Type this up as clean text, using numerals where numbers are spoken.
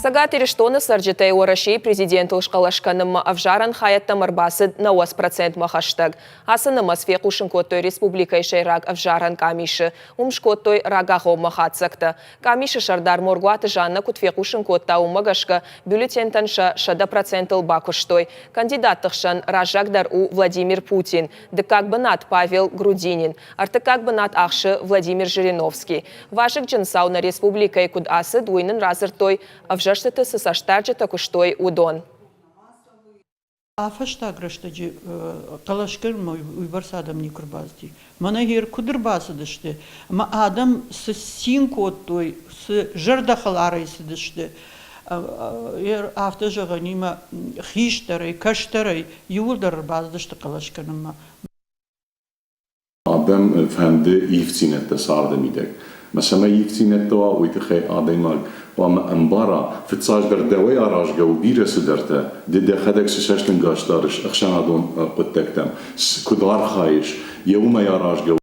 Цӕгат Ирыстоны цӕрджытӕй Уӕрӕсейы президентыл схъӕлӕс кӕнынмӕ ӕвзарӕн хайӕдтӕм ӕрбацыд 90 процентмӕ хӕстӕг. Ацы нымӕц фехъусын кодтой республикӕйы сӕйраг ӕвзарӕн къамисы. Уым скодтой рагагъоммӕ хатдзӕгтӕ. Къамисы сӕрдар Моргуаты Жаннӕ куыд фехъусын кодта, уымӕ гӕсгӕ бюллетентӕн сӕ 100 процентыл бакуыстой. Кандидатты хсӕн раззагдӕр у Владимир Путин, дыккаг бынат Павел Грудинин, ӕртыккаг бынат ахсы Владимир Жириновский. Вазыгджын цау нӕ республикӕйы куыд ацыд, уый нын радзырдтой, ӕвзӕрстыты цы цӕстдарджытӕ куыстой, уыдон. А-фӕстаг рӕстӕджы хъӕлӕсгӕнынмӕ уыйбӕрц адӕм никуы ӕрбацыди. Мӕнӕ гъер куыд ӕрбацыдысты, ӕмӕ адӕм цы цин кодтой, цы зӕрдӕхӕларӕй цыдысты, афтӕ зӕгъӕнимӕ хистӕрӕй, кӕстӕрӕй иууылдӕр ӕрбацыдысты хъӕлӕс кӕнынмӕ. Адӕм фӕнды ивддзинӕдтӕ царды мидӕг. Мӕ цӕмӕй ивддзинӕдтӕ уа, уый тыххӕй адӕймаг хъуамӕ ӕмбара, фыццаджыдӕр дӕуӕй аразгӕ у бирӕ цыдӕртӕ, ды дӕхӕдӕг цы цӕстӕнгас дарыс ӕхсӕнадон хъуыддӕгтӕм, куыд архайыс, йе уымӕй аразгӕ у.